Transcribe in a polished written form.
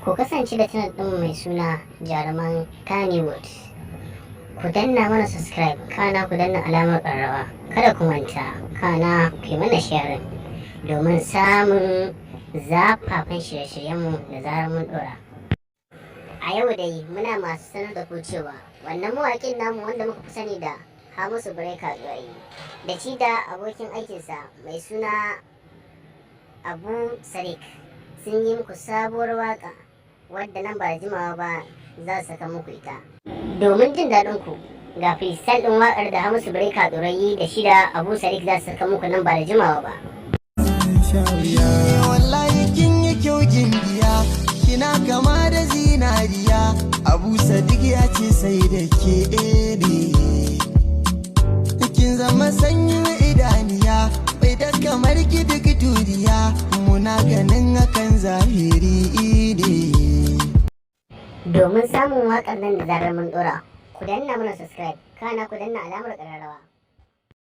Ku kasance da channel ɗin mai suna Jaruman Kannywood. Ku danna mana subscribe, kana ku danna alamar ƙararrawa. Kada ku manta, kana ku yi mana sharing domin samun zafafan shirye-shiryenmu da zarar mun ɗora. A yau dai muna masu sanar da ku cewa wannan mawaƙin namu wanda muka fi sani da Hamisu Breaker Ɗorayi da shi da abokin aikinsa mai suna Abu Sadiq sun yi muku sabuwar waƙa wadda nan ba da jimawa ba za su saka muku ita. Domin jin daɗin ku, ga freestyle ɗin waƙar da Hamisu Breaker Ɗorayi da shi da Abu Sadiq za su saka muku nan ba da jimawa ba. Wallahi kin yi kyau gimbiya, kina kama da zinariya. Abu Sadiq ya ce sai da ke ne. Kin zama sanyin idaniya, bai da kamar ki duk duniya. Muna ganin hakan zahiri ne. Domin samun waƙar nan da zarar mun ɗora, ku danna mana subscribe, kana ku danna alamar ƙararrawa.